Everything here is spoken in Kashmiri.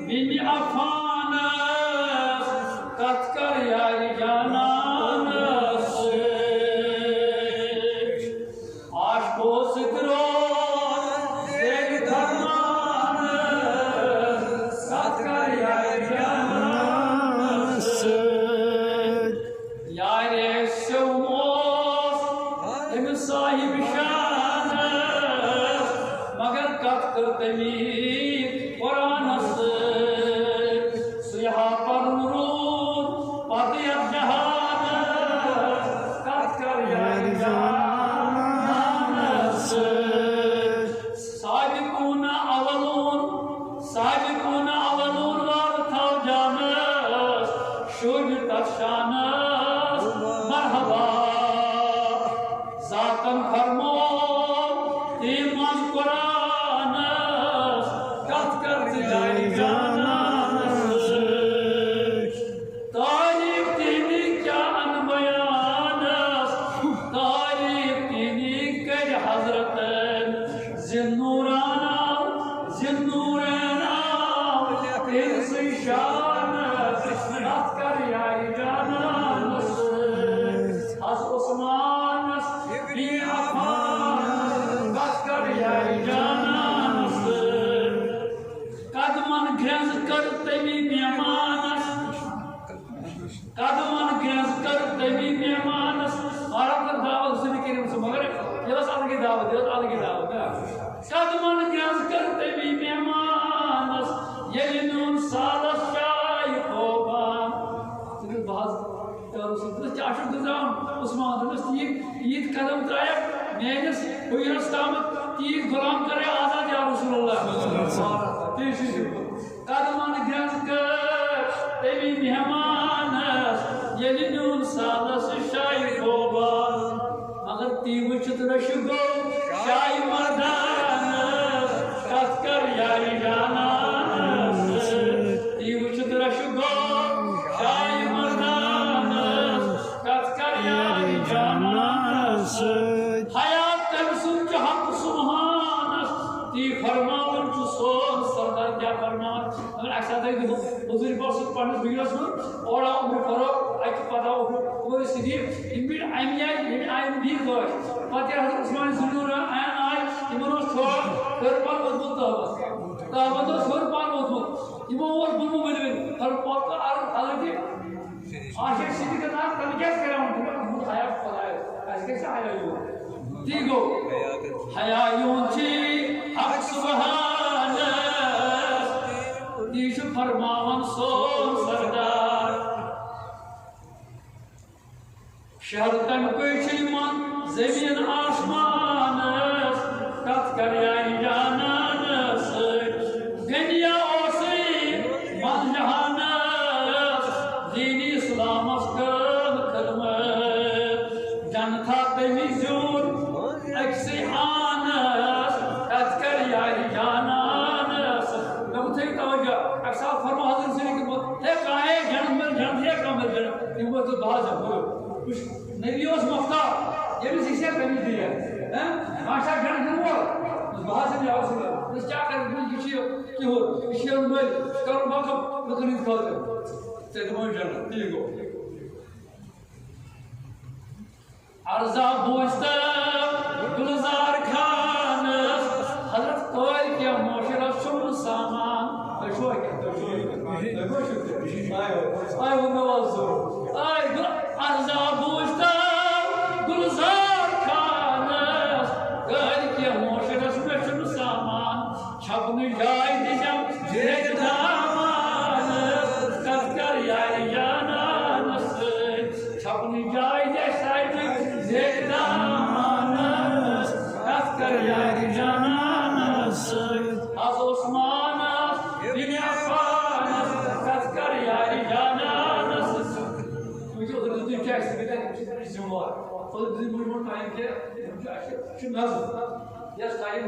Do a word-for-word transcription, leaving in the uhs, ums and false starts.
بن عفانس، کتھ کر یارِ جانانس سۭتۍ۔ عاشقو سۭتۍ روز زیر فرمانس، کتھ کر یارِ جانانس سۭتۍ۔ یارِ سیوٚم اوس أمِس صاحب شانس، مگر کتھ کٔر تٔمی قرآنس سۭتۍ۔ سُے ہا پرُن روٗد پتہٕ یتھ جہانس، کتھ کر یارِ جانانس سۭتۍ۔ سابقون اولون، سابقون اولون وال تھاو جانس، شوٗبہِ تتھ شانس مرحبا۔ ذاتن فرمو تی منٛز قرآنس، کتھ کر ژٕ یارِ جانانس سۭتۍ۔ تعریف تہنٛدی کیا ان بیانس، تعریف تہنٛدی کر حضرتن ذی نورانو، ذی نورانو، تہنٛدسٕے شانس، کتھ کر یارِ جانانس سۭتۍ۔ از عثمانس بن عفانس، کتھ کر یارِ جانانس سۭتۍ۔ قدمن گرٛنٛز کٔر تٔمی مہمانس، قدمن گرٛنٛز کٔر تٔمی مہمانس۔ عرب کٔر دعوت حضور کریم سٕنٛز، مگر یہِ ٲس الگٕے دعوت، یہِ ٲس الگٕے دعوت، نا؟ قدمن گرٛنٛز کٔر تٔمی مہمانس، ییٚلہِ نیوٗن سالس شاہہِ خوبان۔ ژٕ گژھ بہٕ حظ یا رسول، دوٚپُس، کیٛاہ چھُکھ گٔنٛزراوان؟ عثمان، دوٚپُس، تیٖتۍ، ییٖتۍ قدم ترٛایَکھ میٲنِس حُجرس تامَتھ، تیٖتۍ غلام کَرَے آزاد یا رسول اللہ۔ تی چھُ یہِ۔ قدمن گرٛنٛز کٔر تٔمی مہمانس، ییٚلہِ نیوٗن سالس شاہہِ خوبان۔ مگر تی وٕچھِتھ رَشہٕ گوٚو شاہہِ مردانس، کتھ کر یارِ جانانس سۭتۍ۔ تی وٕچھِتھ رَشہٕ گوٚو شاہہِ مردانس، کتھ کر یارِ جانانس سۭتۍ۔ حیات تٔمۍ سُنٛد چھُ حق سبحانس، تی فرماوان چھُ سون سردار۔ کیٛاہ فرماوان؟ مگر اَکہِ ساتہٕ گٔے حضوٗرِ پاک صٲب پنٛنِس حُجرس منٛز، اورٕ آو عمر فاروق، اَتہِ پتہٕ آو عمر، عمر صدیق، یِم بیٖٹھۍ اَمہِ آیہِ، ییٚمہِ آیہِ یِم بیٚیہِ ٲسۍ۔ پتہٕ ییٚلہِ حضرت عثمان ذی نورین آے، یِمن اوس تھوڑا ہیوٚر پہن ووٚتھمُت تٲوَس۔ تٲوَس اوس ہیوٚر پہن ووٚتھمُت۔ یِمو اوس بوٚنمُت ؤلۍ ؤلۍ، ہیوٚر پہن تہٕ عرض، عرض کہِ عاشق صدیقن آز تَلہٕ کیٛازِ کَران؟ دوٚپُن، حیا چھُ خۄدایَس، اَسہِ کیٛازِ چھِ حیا یِوان؟ تی گوٚو، حیا یِوان چھِ حق سبحانس، تی چھُ فرماوان سون سردار۔ شہرتن پٲٹھۍ یِمن زٔمیٖن آسمانس، کتھ کرِ یارِ جانانس سۭتۍ۔ غنیہ اوسُے منٛز جہانس، دین اسلامس کٔر خدمت۔ جنتھا تٔمِس زیوٗن أکسٕے آنس، کتھ کرِ یارِ جانانس۔ مےٚ کوٚر تھٲیِو توجہ، اکہِ ساتہٕ فرموو حضرت صلی اللہ علیہ وسلم، ہے کانٛہہ ہے جنت مِل، جنت ہے کانٛہہ مِل جنت۔ یِم ٲسۍ دَہ جنت، بوٗزِو۔ نبی اوس مۄختار، ییٚمِس یہِ چھےٚ تٔمِس دِیہِ۔ ہہ؟ کانٛہہ چھا جنت دِنہٕ وول؟ دوٚپُس، بہٕ حظ یِمہٕ یا رسول اللہ۔ دوٚپُس، کیٛاہ کَرٕ؟ دوٚپُن، یہِ چھُ یہِ، یہِ ہُہ، یہِ چھُ یِہُنٛد مٲلۍ، یہِ چھُ کَرُن وقف لُکَن ہِنٛدِ خٲطرٕ۔ ژےٚ دِمو جنت، تی گوٚو۔ عرضا بوٗزتو گُلزار خانس، حضرت کٲلۍ کینٛہہ معاشرس چھُم نہٕ سامان۔ تُہۍ چھِوا کینٛہہ؟ تُہۍ چھِوا کینٛہہ؟ تُہۍ ما چھِو کینٛہہ؟ آے، آے، ووٚن مےٚ وَلہٕ ضروٗر۔ آے، گُل-، عرضا بوٗزتو گُلزار خانس، کٲلۍ کینٛہہ معاشرس مےٚ چھُنہٕ سامان۔ چھپنہٕ جاے دِژم زیچھِ دامانس، کتھ کر یارِ جانانس سۭتۍ۔ چھپنہٕ جاے دِژ سایڈٕ زیچھِ دامانس، کتھ کر یارِ جانانس سۭتۍ۔ از عثمانس بن عفانس، کتھ کر یارِ جانانس سۭتۍ۔ وٕچھِو، حضرت ابن کیس، یِم چھِ ذمہٕ وار۔ حضرت ابن مجموعہ ٹائم کیٛاہ؟ یِم چھِ اَسہِ، یہِ چھُ نظم۔ یَس ٹائم